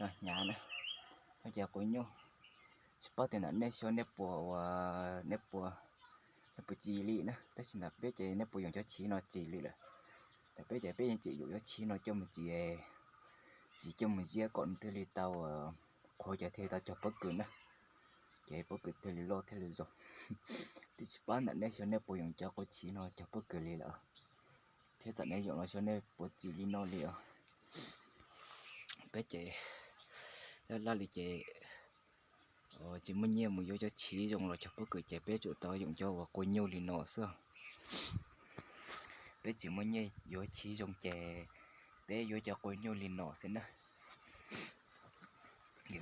hnyav na, no ces quav nyuj. Tsis paub tias ntawm nej xyov nej puas ua, nej puas, nej puas txi li na, tab sis ntawm peb ces nej puas yoom cov chiv no txi li lawm. Ntawm peb ces peb yeej tseem yoom cov chiv no coj mus txi, txi coj mus ziab kom nws thiaj li tau qhuav ces thiaj li tau cog pob kws na, ces pob kws thiaj li loj thiaj li zoo. Twb tsis paub ntawm nej xyov nej puas yoom cov quav chiv no cog pob kws li lawm, thiab txawm nej yoom los xyov nej puas txi li no li os. Peb ces laj laj li ces tsis muaj nyiaj mus yuav cov chiv zoo los cog pob kws ces peb tsuas tau yoom cov uas quav nyuj li no xwb. Peb tsis muaj nyiaj yuav chiv zoo ces peb yuav cov quav nyuj li no xwb na.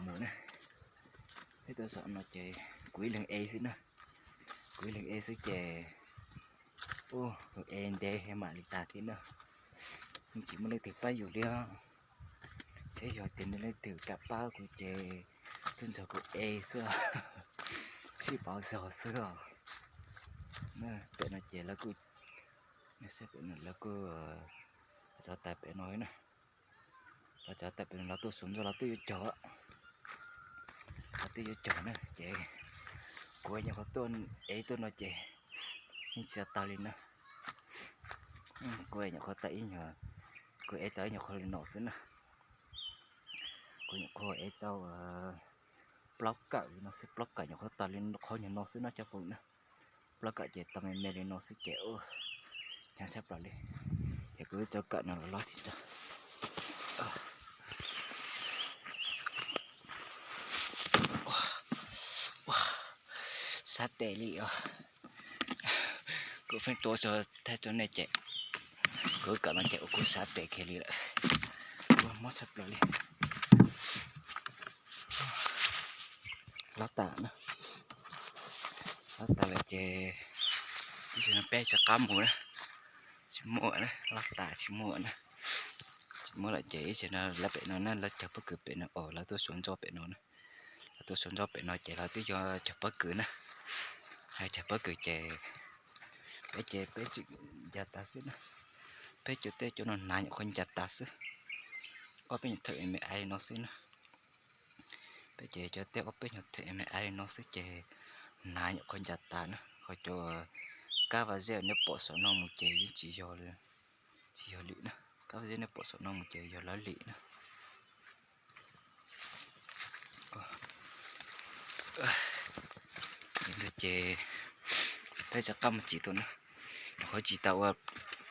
Mus na, peb tuaj saum no ces kuv ib leeg ev xwb na, kuv ib leeg ev xwb ces ua kuv ev ntev mam li tas thiab na. Tsis muaj leej twg pab yus li os. Saib yog tias nws leej twg kam pab kuv ces tuaj nrog kuv ev xwb, sib pauv zog xwb os. Pem no ces lawv kuj, lawv kuj txav tais pem no na, lawv txav tais pem no lawv tuaj xuas ntsuab lawv twb yuav cog, lawv twb yuav cog na ces kuv nyuam qhuav tuaj ev tuaj no ces yeej tsis tau tag li na. Kuv nyuam qhuav tau ib nyuag, kuv ev tau ib nyuag qho li no xwb na. Kuv nyuam qhuav ev tau plaub kawm li no xwb, plaub kawm nyuam qhuav tau li qhov nyuag no xwb no cov phooj ywg na. Plaub kawm ces tau me me li no xwb ces hnyav tshaj plaws li. Ces kuv twb tso kawm no los lob thiab tso. Sab tes li os. Kuv pheej tuav xov thaj rau nej ces kuv kawm no ces ua kuv sab tes kiag li lawm. Ua mob tshaj plaws li. Lob tas na, lob tas lawm ces ib zaug no peb rov qab mus na. Tsis muaj na, lob tas tsis muaj na. Tsis muaj lawm ces ib zaug no lawv pem no na, lawv cog pob kws pem no os, lawv tuaj xuas ntsuab pem no na. Lawv tuaj xuas ntsuab pem no ces lawv twb yuav cog pob kws na, cog pob kws ces peb ces peb tseem ncav tas xwb na. Peb cov tej cov no hnav nyuam qhuav ncav tas xwb. Ob peb nyuag thawm me me li no xwb na. Peb ces cov tej ob peb nyuag thawm me me li no xwb ces hnav nyuam qhuav ncav tas na. Ho cov kab vaj zeb nej pom saum no mus ces yeej tsis yog, tsis yog lwm na. Kab vaj zeb nej pom saum no mus ces yog lawv lwm na. Ces peb rov qab mus tsim tus na. Nyuam qhuav tsim tau ua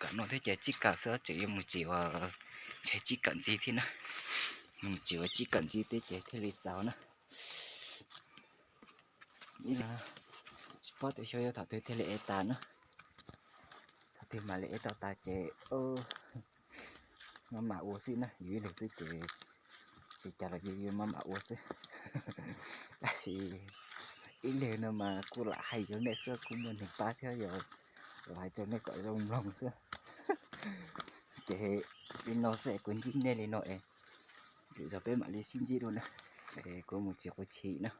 kam no thiab ces tsib kawm xwb, tseem yuav mus tsim ua ntshe tsib kawm ntxiv thiab na. Mus tsim ua tsib kawm ntxiv thiab ces thiaj li txaus na. Tsis paub tias xyov yuav thaum twg thiaj li ev tas na. Thaum twg mam li ev tau tas ces maj mam ua xwb na, yus ib leeg xwb ces li cas los yus maj mam ua xwb. Tab sis ib leeg no mas kuj lam hais rau nej xwb, kuj muaj neeg pab thiab, yog los hais rau nej kom zoo mloog xwb. Ces li no xwb es kuv ntsib nej li no es, lwm zaus peb mam li sib ntsib dua na. Es kuv mus tsis quav tshis na.